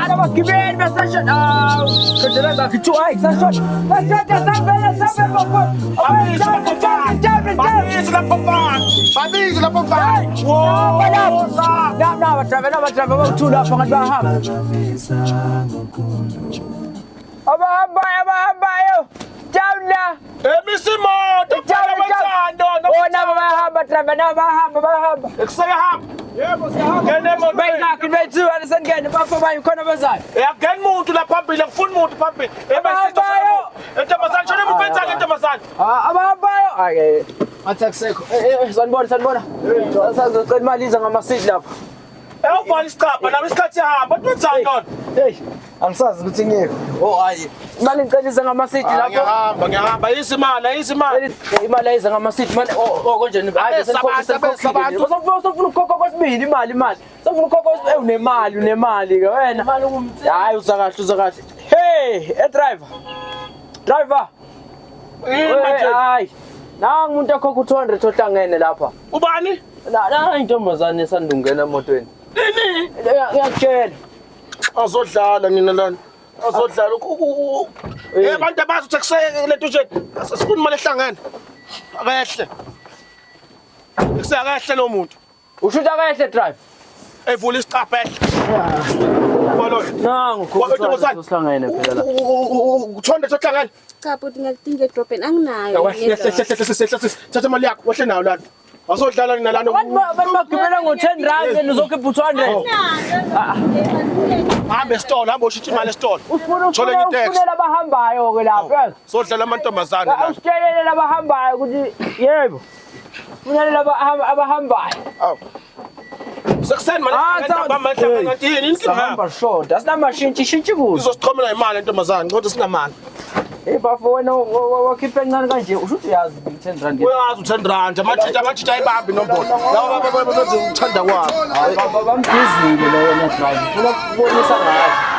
Abagibeli besashona. Kodwa ngakho two hayi sashona. Sashona sambele sambele bafo. Babizi lapho mfana. Babizi lapho mfana. Na na badrave na badrave bawu-two lapho ngathi bayahamba. Abahambayo abahambayo. Down la. Emisa imoto phela wethando. Oh nabo bayahamba driver nabo bayahamba bayahamba. Ekuseyahamba. Yebo siyahamba. Ngena emotweni. Bayingakhi bethu anisengene bafo bayi khona bazayo. Uyakungena umuntu la phambili akufuni muntu phambili. Abahambayo. Entombazane shona emuva enzani entombazane. Ah abahambayo. Ake ngathi akusekho. Eh eh sanibona sanibona. Sazocela imali iza ngamasidi lapha. Awuvala isicabha nami isikhathi siyahamba. Wenzani lona? Hey angisazi ukuthi ngiyephi. Oh hayi. Imali ngicela ize ngamasidi lapho. Ngiyahamba ngiyahamba ayisi imali ayisi imali. Imali ayize ngamasidi manje oh oh konje hayi bese Abantu. Usafuna ukukhokha kwesibili imali imali. Sofuna ukhokha eh unemali unemali ke wena. Hayi uza kahle uza kahle. Hey, e driver. Driver. Yini manje? Hayi. Nangu umuntu okhokha u200 ohlangene lapha. Ubani? Na na intombazane esandungena emotweni. Nini? Ngiyakutshela. Azodlala nina lana. Azodlala. Eh abantu abazi ukuthi kuseke lento nje. Sifuna imali ehlangene. Akayehle. Kusakahle lo muntu. Usho ukuthi akayehle drive. Evula isicabha ehle. Balo. Nangu khokha ohlangene phela la. Uthonde ohlangene. Cha bhuti ngiyakudinga edrobheni anginayo. Thatha imali yakho wehle nayo lana. Azodlala nina lana. Abantu abantu bagibela ngo-10 rand yena uzokhipha u-200. Hamba esitolo, hamba ushintshe imali esitolo. Ufuna Thole ufuna enye iteksi. ufunela abahambayo ke lapho. yazi. Sodlala amantombazane la. Usitshelele labahambayo ukuthi yebo. Funela laba abahambayo. Awu. Sekuseni manje Ah, ntambama hlangana yini inkinga yakho? Sahamba shoda. Asinamashintshi shintshi kuzo. Izosichomela imali ntombazane, kodwa sinamali. Hey bafo wena wakhipha encane kanje usho ukuthi uyazi ukuthi 10 rand. Uyazi u10 rand, amajiji amajiji ayibambi inombolo. Laba babenza ukuthanda kwabo. Bamdizile lo wena driver. Ufuna ukubonisa ngathi.